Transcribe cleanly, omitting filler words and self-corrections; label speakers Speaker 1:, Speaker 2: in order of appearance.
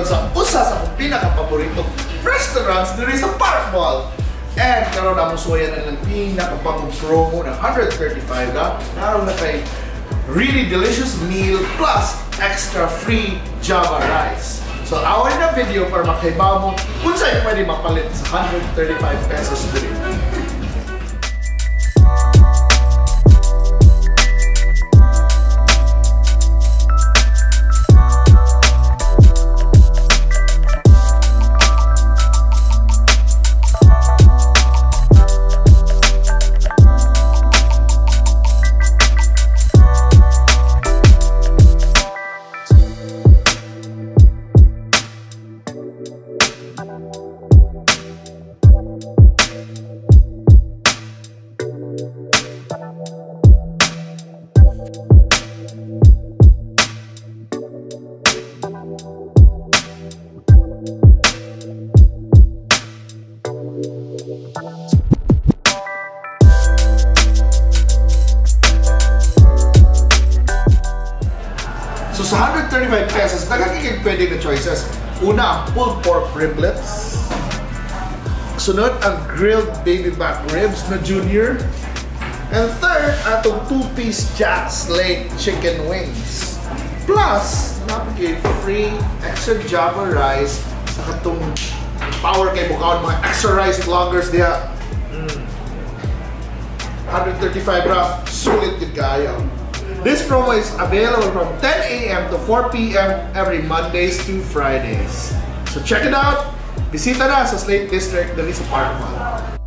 Speaker 1: Karon sa usa sa akong pinaka-paboritong restaurants diri sa Park Mall. And karon among suwayan ang pinakabagong promo ng 135 na naroon na kay really delicious meal plus extra free Java rice. So away na video para makaibaw mo unsay pwede mapalit sa 135 pesos diri. So sa 135 pesos, nagkakikig pwede na choices. Una, ang pulled pork riblets. Sunod, ang grilled baby back ribs na junior. And third, atong two-piece Jack Slate chicken wings. Plus, napagay free extra Java rice sa katong power kay bukaon mga extra rice vloggers diha. 135 ra, sulit yun kayo. This promo is available from 10 a.m. to 4 p.m. every Mondays to Fridays. So check it out! Bisita na sa Slate District dali sa Park Mall.